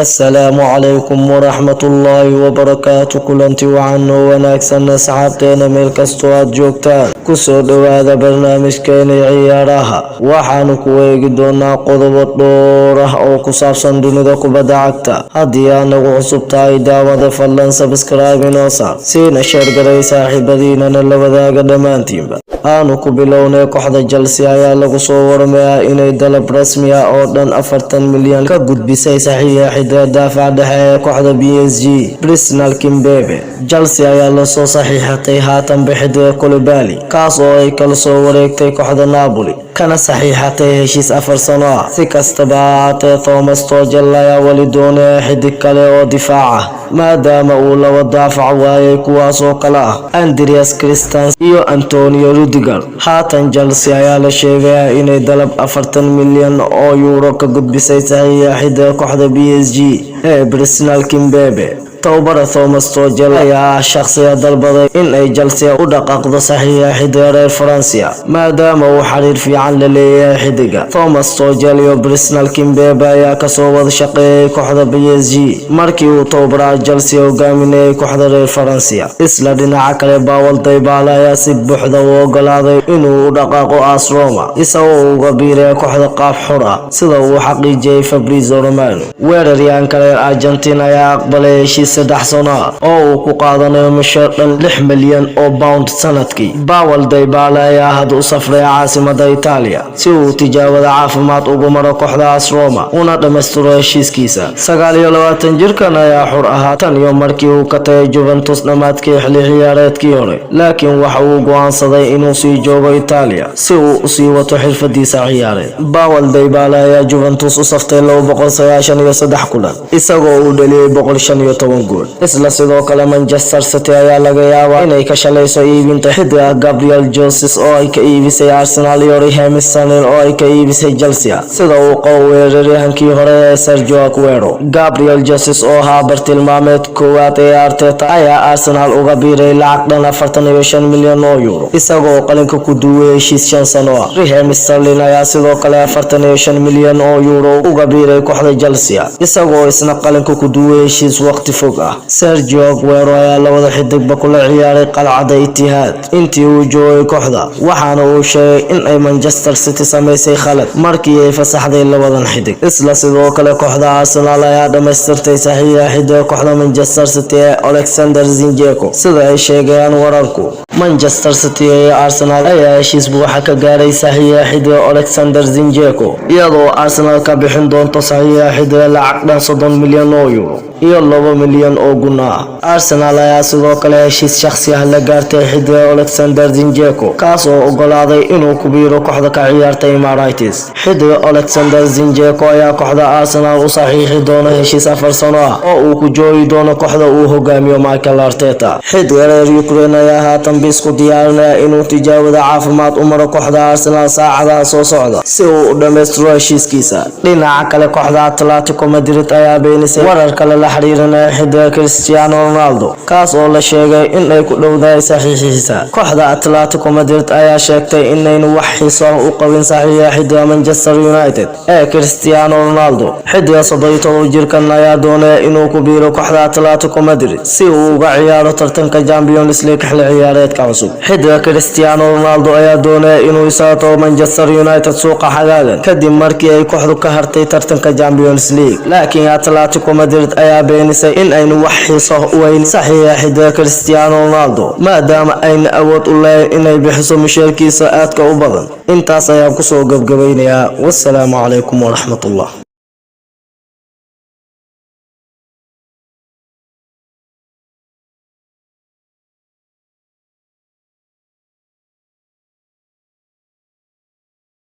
Assalaamu calaykum waraxmatullaahi wabarakaatu. Kulanti wacan oo wanaagsan, asxaabteena, meel kastoo aad joogtaan. Kusoo dhowaada barnaamijkeena ciyaaraha. Waxaanu ku eegi doonaa qodobo dhowr ah oo ku saabsan dunida kubadda cagta. Haddii aad nagu cusub tahay, daawada, fadlan subscribe inoo saar, siina share garay, saaxiibadiinana la wadaaga dhammaantiinba. Aanu ku bilownay, kooxda Chelsea ayaa lagu soo waramayaa inay dalab rasmi ah oo dhan 40 milyan ka gudbisay saxiixa xidiga daafaca dhexe ee kooxda PSG, Presnel Kimpembe. Chelsea ayaa lasoo saxiixatay haatanba xidiga Koulibaly, kaas oo ay kala soo wareegtay kooxda Napoli, kana saxiixatay heshiis 4 sano ah. Si kastaba ha ahaatee, Thomas Tuchel ayaa weli doonaya xidig kale oo difaac ah, maadaama uu laba daafac waayay, kuwaas oo kale ah Andreas Christensen iyo Antonio Rudiger. Haatan Chelsea ayaa la sheegayaa inay dalab 40 milyan oo euro ka gudbisay saxiixa xidiga kooxda PSG ee Presnel Kimpembe. Tababare Thomas Tuchel ayaa ah shaqsiga dalbaday in ay Chelsea u dhaqaaqdo saxiixa xidiga reer Faransiya, maadaama uu xiriir fiican la leeyahay xidiga. Thomas Tuchel iyo Presnel Kimpembe ayaa kasoo wada shaqeeyay kooxda PSG markii uu tababaraha Chelsea hogaaminayay kooxda reer Faransiya. Isla dhinaca kale, Paulo Dybala ayaa si buuxda u ogolaaday inuu u dhaqaaqo AS Roma, isagoo uga biiraya kooxda qaab xor ah, sida uu xaqiijiyay Fabrizio Romano. Weeraryahanka reer Argentina ayaa aqbalay heshiis 3 sano ah oo uu ku qaadanayo mushaar dhan 6 milyan oo pound sanadkii. Paulo Dybala ayaa hadda u safray caasimada Itaaliya si uu tijaabada caafimaad ugu maro kooxda AS Roma una dhammaystiro heshiiskiisa. 29 jirkan ayaa xur ahaa tan iyo markii uu ka tagay Juventus dhammaadkii xilli ciyaareedkii hore, laakiin waxa uu go'aansaday inuu sii joogo Itaaliya si uu usii wato xirfadiisa ciyaareed. Paulo Dybala ayaa Juventus u saftay 293 kulan, isagoo uu dhaliyay 115 gool. Isla sidoo kale, Manchester City ayaa laga yaabaa inay ka shalayso iibinta xidiga Gabriel Jesus oo ay ka iibisay Arsenal iyo Raheem Sterling oo ay ka iibisay Chelsea, sida uu qabo weeraryahankii hore ee Sergio Aguero. Gabriel Jesus oo ahaa bartilmaameed koowaad ee Arteta ayaa Arsenal uga biiray lacag dhan 45 milyan oo euro, isagoo qalinka ku duway heshiis 5 sano ah. Raheem Sterling ayaa sidoo kale 45 milyan oo euro uga biiray kooxda Chelsea, isagoo isna qalinka ku duway heshiis waqti fog ah. Sergio Aguero ayaa labada xidigba kula ciyaaray qalcadda Etihad intii uu joogay kooxda, waxaana uu sheegay in ay Manchester City samaysay khalad markii ay fasaxday labadan xidig. Isla sidoo kale, kooxda Arsenal ayaa dhamaystirtay saxiixa xidiga kooxda Manchester City ee Alexander Zinchenko, sida ay sheegayaan wararku. Manchester City iyo Arsenal ayaa heshiis buuxa ka gaaray saxiixa xidiga Alexander Zinchenko, iyadoo Arsenal ka bixin doonto saxiixa xidiga lacag dhan 30 milyan oo euro iyo 2 milyan oo gunno ah. Arsenal ayaa sidoo kale heshiis shakhsi ah la gaartay xidiga Alexander Zinchenko, kaas oo ogolaaday inuu ku biiro kooxda ka ciyaarta Emirates. Xidiga Alexander Zinchenko ayaa kooxda Arsenal u saxiixi doona heshiis 4 sano ah oo uu ku joogi doono kooxda uu hogaamiyo Mikel Arteta. Xidiga reer Ukraine ayaa haatan isku diyaarinaya inuu tijaabada caafimaad u maro kooxda Arsenal saacadaha soo socda si uu u dhammaystiro heshiiskiisa. Dhinaca kale, kooxda Atletico Madrid ayaa beenisay warar kale la xiriirinaya xidiga Cristiano Ronaldo, kaas oo la sheegay in ay ku dhowdahay saxiixiisa. Kooxda Atletico Madrid ayaa sheegtay inaynu wax xiiso ah u qabin saxiixa xidiga Manchester United ee Cristiano Ronaldo. Xidiga 37 jirkan ayaa doonaya inuu ku biiro kooxda Atletico Madrid si uu uga ciyaaro tartanka Champions League xilli ciyaareedka cusub. Xidiga Cristiano Ronaldo ayaa doonaya inuu isaga tago Manchester United suuqa xagaagan, kadib markii ay kooxdu ka hartay tartanka Champions League, laakiin Atletico Madrid ayaa beenisay in aynu wax xiiso u weyn saxiixa xidiga Cristiano Ronaldo, maadaama ayna awood u lahayn inay bixiso mushaarkiisa aadka u badan. Intaas ayaan kusoo gabgabaynayaa. Wassalaamu calaykum waraxmatullah.